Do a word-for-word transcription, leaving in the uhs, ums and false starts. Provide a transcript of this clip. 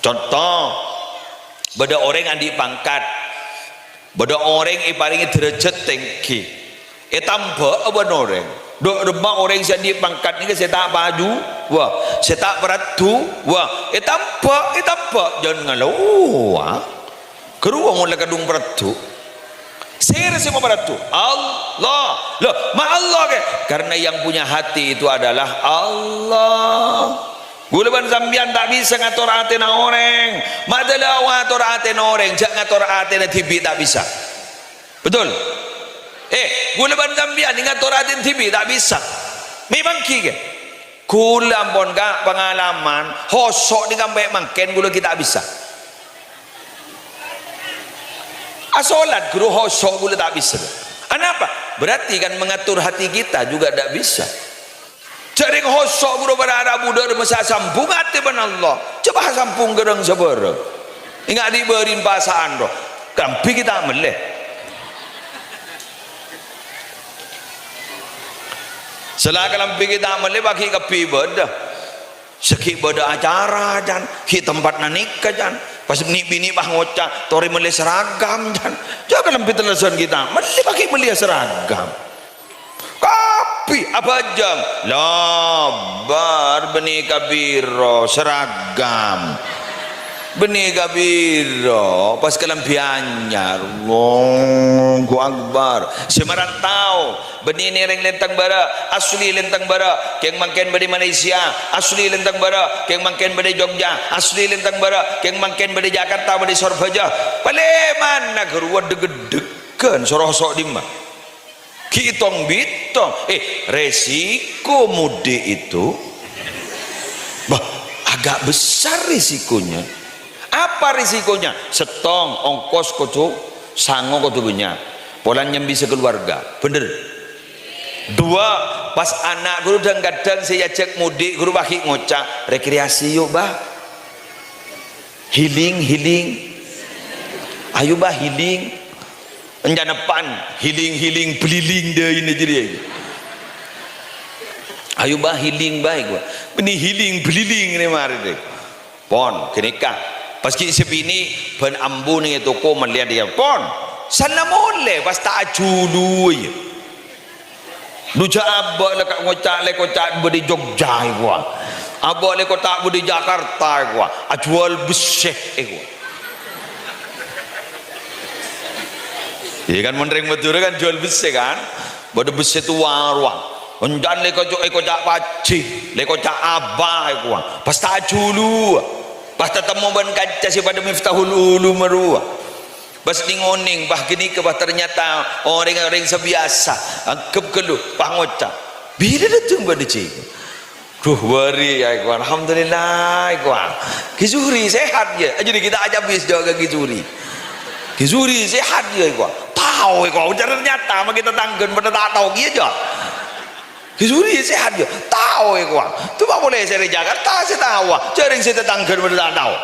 Conto, bâdâ orèng andi' pangkat, bâdâ orèng èparèngè dârâjhât tèngghi, ètambâ'â bân orèng. Dâ' remma orèng sè andi' pangkat nèka sè ta' paju, wah, sè ta' paraddhu, wah, ètambâ', ètambâ', jhân ngalowa. Ghâruwa mon la kadhung paraddhu. Sèra sè maparaddhu? Allah. Loh, ma' Allah kè? Karena yang punya hati itu adalah Allah. Ghulâ bân sampèyan ta' bisa ngator atèna orèng. Ma' dâlâ ngator atèna orèng, jhâ' ngator atèna dhibi' ta' bisa. Betul? Eh, ghulâ bân sampèyan ngator atèna dhibi' ta' bisa. Memang ghi kè? Ghulâ ampon, Ka', pangalaman, hoso' nèka sampè' mangkèn ghulâ ghi' ta' bisa. Asolat ghuru hoso' ghulâ ta' bisa. Anapa? Berarti kan mengatur hati kita juga ta' bisa. Jhâ' rèng hoso' ghuru para rabu dâ' remma sè asambhung atè bân Allah. Coba asambhung ghârâng sabârâng. Enga' dhi' bâri' pasa'an rowa. Kalambhi ghi' ta' mellè. Sala kalambhi ghi' ta' mellè, paghi' kabbhi bâdâ. Sè ghi' bâdâ acara, jân. Ghi' tempatna nèka, jân. Pas nè'-binè' pas ngoca', "Torè mellè seragam, jân." Jhâ' kalambhi tellasan ghi' ta' mellè, paghi' mellèya seragam. Kabbhi abhâjâng. Labâr bânnè kabhiro seragam. Bânnè kabhiro pas kalambhi anyar. Allahu Akbar. Sè marantau. Bânnè nèrèng lèntang bârâ', asli lèntang bârâ', kèng mangkèn bâdâ è Malaysia, asli lèntang bârâ', kèng mangkèn bâdâ è Jogja, asli lèntang bârâ', kèng mangkèn bâdâ è Jakarta, bâdâ è Sorbhâjâ. Palèman ghâruwa dhegghâ'-dhegghâ'ân, soro so' dimma. Ghi' tong-bhitong. Eh, resiko mudik itu, bah, agak besar risikonya. Apa risikonya? Sèttong, ongkos kodhu, sango kodhu bânnya'. Polana nyambi sakeluarga. Bhender? Dua, pas ana' ghuru dhâng-kadhâng sè èajhâk mudik, ghuru paghi' ngoca', "Rekreasi, yu', Bah." Healing, healing. Ayo, Bah, healing. Èncan eppa'an, healing, healing, beliling dâina jârèya. Ayo, Bah, healing, Bah, èkowa. Bânnè healing, beliling nè marè, dek. Pon, ghânèka. Pas ghi' sè binè' bân ambu neng è toko mellèya dâ' iyâ. Pon, sanna molè, pas ta' ajhulu, iyâ. Dhu jhâ' abâ' la ka-, ngoca' lè koca' bâdâ è Jogja èkowa. Abâ' lè koca' bâdâ è Jakarta èkowa. Ajhuwâl bessè èkowa. Iyâ kan, mon rèng Madhurâ kan jhuwâl bessè kan. Bâdâ bessè towa rowa. Èncan lè koca', è koca' pajhi, lè koca' abâ' èkowa. Pas ta' ajhulu. Pas tatemmo bân kanca sè padâ Miftahul Ulum rowa. Pas neng-onèng, pas ghânèka, pas ternyata orèng-orèng sè biyasa, anggep ghâllu, pas ngoca', "Bilâ dâteng bâdâ jiyâ?" Duh, bâri' yâ, èkowa. Alhamdulillah, èkowa. Ghi Suri, sehat yâ? Aja dikit aja bis jâ' ka Ghi Suri. Ghi Suri, sehat yâ, èkowa? Tao, èkowa. Ternyata, ma' ghi' tatangghâna padâ ta' tao kèya jâ'. Ghi Suri, sehat yâ? Tao, èkowa. Coma polè sè rèng Jakarta sè tao, jhâ' rèng sè tatangghâna padâ ta' tao.